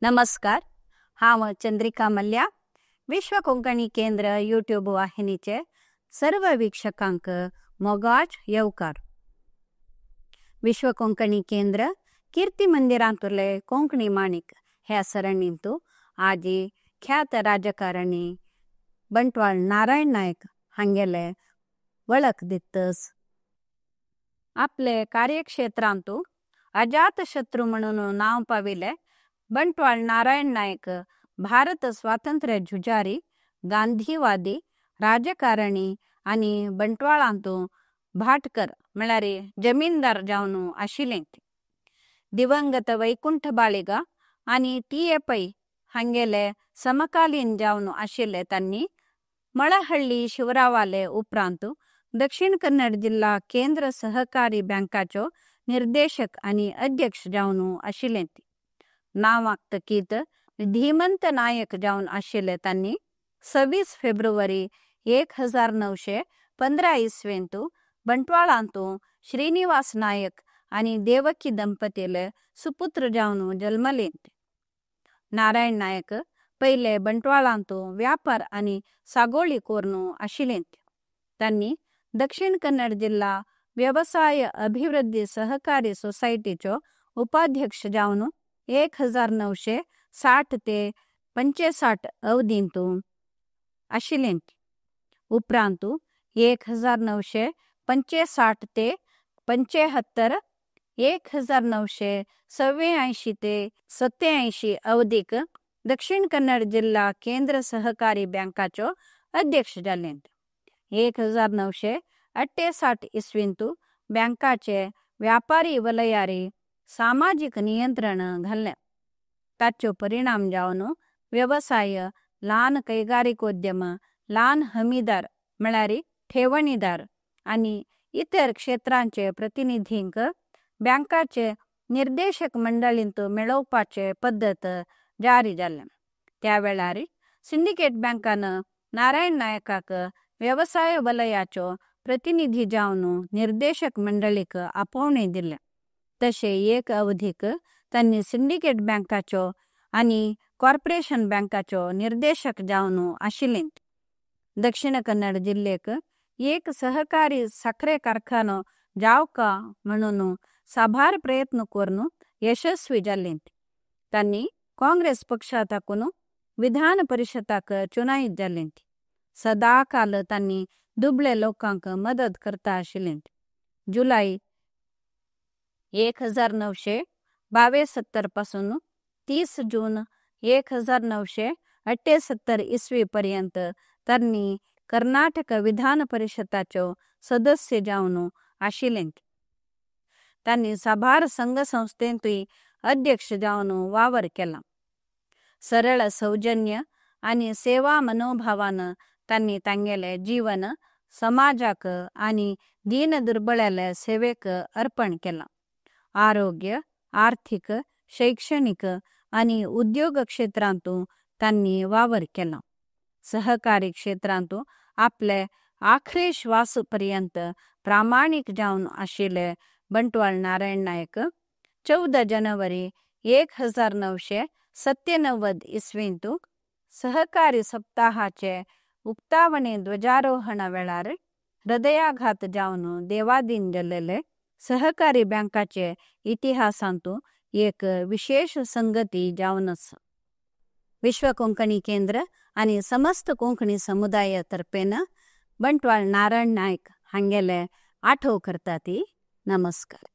नमस्कार, हांव चंद्रिका मल्या, विश्व कोंकणी केंद्र यूट्यूब वाहिनीचे सर्व वीक्षकांक मोगाच येवकार। विश्व कोंकणी केंद्र कीर्ती मंदिरांतुले कोंकणी माणिक ह्या सरणींतु आजी ख्यात राजकारणी बंटवाळ नारायण नायक हांगेले वळख दितस। आपले कार्यक्षेत्रांतु अजातशत्रू म्हणून नाव पाविले बंटवाळ नारायण नायक भारत स्वातंत्र्य झुजारी, गांधीवादी, राजकारणी आनी बंटवाळांतु भाटकर म्हळ्यार जमीनदार जावन आशिल्ले। दिवंगत वैकुंठ बाळिगा आनी टी ए पै हांगेले समकालीन जावन आशिल्ले तांणी मळहळ्ळी शिवरावाले उपरांत दक्षिण कन्नड जिल्हा केंद्र सहकारी बँकाचो निर्देशक आनी अध्यक्ष जावन आशिल्ले। नांवांतकीत धीमंत नायक जावन आशिल्ले तांणी 26 फेब्रुवारी 1915 इसवेंतु बंटवाळांतु श्रीनिवास नायक आनी देवकी दंपतीले सुपुत्र जावन जन्मले। नारायण नायक पहिले बंटवाळांतु व्यापार आनी सागोळी कोर्नु आशिल्ले। तांणी दक्षिण कन्नड जिल्हा व्यवसाय अभिवृद्धी सहकारी सोसायटीचो उपाध्यक्ष जावन 1960 ते 65 अवधींतु आशिल्ले। उपरांतु 1965 ते 75, 1984 ते 87 अवधीक दक्षिण कन्नड जिल्हा केंद्र सहकारी बँकाचो अध्यक्ष जाले। 1968 इसवींतु बँकाचे व्यापारी वलयारी सामाजिक नियंत्रण घाल्लें। ताचो परिणाम जावन व्यवसाय, ल्हान कैगारिकोद्यम, ल्हान हमीदार म्हळ्यार ठेवणीदार आनी इतर क्षेत्रांचे प्रतिनिधींक बँकाचे निर्देशक मंडळींतु मेळोवपाचे पद्दत जारी जालें। त्या वेळार सिंडिकेट बँकान नारायण नायकाक व्यवसाय वलयाचो प्रतिनिधी जावन निर्देशक मंडळीक आपोवणें दिलें। तशें एक अवधीक तांणी सिंडिकेट बँकाचो आनी कॉर्पोरेशन बँकाचो निर्देशक जावन आशिल्ले। दक्षिण कन्नड जिल्हेक एक सहकारी साखरे कारखानो जावका म्हणून साबार प्रयत्न करून यशस्वी जाले। तांणी काँग्रेस पक्षांतून विधान परिषदाक चुनायत जाले। सदाकाल तांणी दुबळे लोकांक मदत करता आशिल्ले। जुलै 1972 पासून 30 जून 1978 इसवी पर्यंत तांणी कर्नाटक विधान परिषदाचो सदस्य जावन आशिल्ले। तांणी साबार संघ संस्थेंतूय अध्यक्ष जावन वावर केला। सरळ सौजन्य आनी सेवा मनोभावान तांणी तांगेले जीवन समाजाक आनी दीन दुर्बळ्याले सेवेक अर्पण केला। आरोग्य, आर्थिक, शैक्षणिक आनी उद्योग क्षेत्रांतु तांणी वावर केला। सहकारी क्षेत्रांतु आपले आखरी श्वास पर्यंत प्रामाणिक जावन आशिल्ले बंटवाळ नारायण नायक 14 जनवरी 1997 इसवींतु सहकारी सप्ताहाचे उक्तावणे ध्वजारोहण वेळार हृदयाघात जावन देवादीन जाल्ले सहकारी बँकाचे इतिहासांतु एक विशेष संगती जावन। विश्व कोंकणी केंद्र आनी समस्त कोंकणी समुदाय तर्फेन बंटवाळ नारायण नायक हांगेले आठव करता ती। नमस्कार।